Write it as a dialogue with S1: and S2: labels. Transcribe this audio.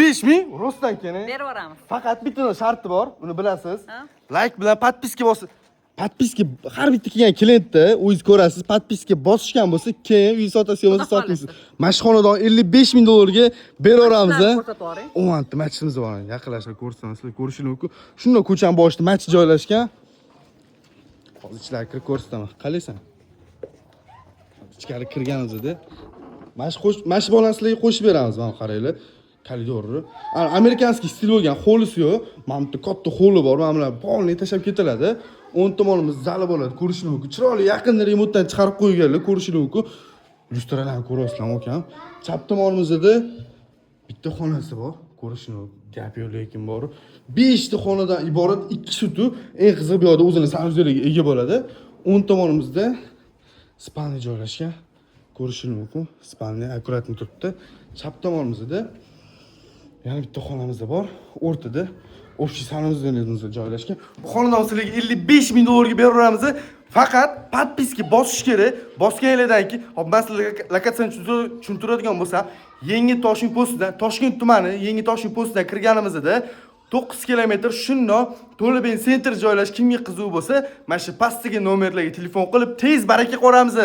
S1: 55 ming rostdan keyin.
S2: Berib yuboramiz.
S1: Faqat bitta sharti bor, uni bilasiz.
S2: Ha?
S1: Like bilan подписка bosib, подписка har bitta kelgan klientda o'zingiz ko'rasiz, подписка bosishgan bo'lsa, keyin uy sotasiz bo'lsa
S2: Xudo
S1: sotmaysiz.
S2: xohlasa.
S1: Mana shu xonadon 55 ming dollarga beraveramiz, a?
S2: Masjidlarni ko'rsatib yuboring.
S1: O'nta masjidimiz bor. Yaqinlashib ko'rsangiz, sizlar ko'rishingiz mumkin. Shundoq ko'chani boshida masjid joylashgan. Hozir ichlarga kirib ko'rsataman. Qalaysan? Ichkari kirganimizda mana shu bolani sizlarga qo'shib beramiz. Mana qaranglar. Koridorni. Ana американский stil bo'lgan hovlisi yo'q. Mana bu yerda katta hovli bor. Mana bular полный tashlab ketiladi. O'ng tomonimiz zali bo'ladi. Ko'rishingiz mumkin. Chiroyli yaqinda remontdan chiqarib qo'yganlar, ko'rishingiz mumkin. Lyustralarni ko'ryapsizlar, akam. Chap tomonimizda bitta xonasi bor. Ko'rishini gap yo'q, lekin bor. 5 ta xonadan iborat, 2 sutu. Eng qizig'i, bu yoqda o'zini санузел iga ega bo'ladi. O'ng tomonimizda спальня joylashgan. Ko'rishingiz mumkin. Спальня аккуратно turibdi. Chap tomonimizda yana bitta xonamiz bor. O'rtada общий санузел imiz joylashgan. Bu xonadon sizlarga 55 ming dollarga beraveramiz. Faqat подписка bosish kerak. Bosganinglardan keyin, hop, man sizlarga lokatsiyani tushuntiradigan bo'lsam, Yangi Toshkent postidan, Toshkent tumani Yangi Toshkent postidan kirganimizda 9 kilometr shundoq To'leben Center joylash. Kimga qiziq bo'lsa, mana shu pastdagi nomerlarga telefon qilib, tez baraka ko'ramiz.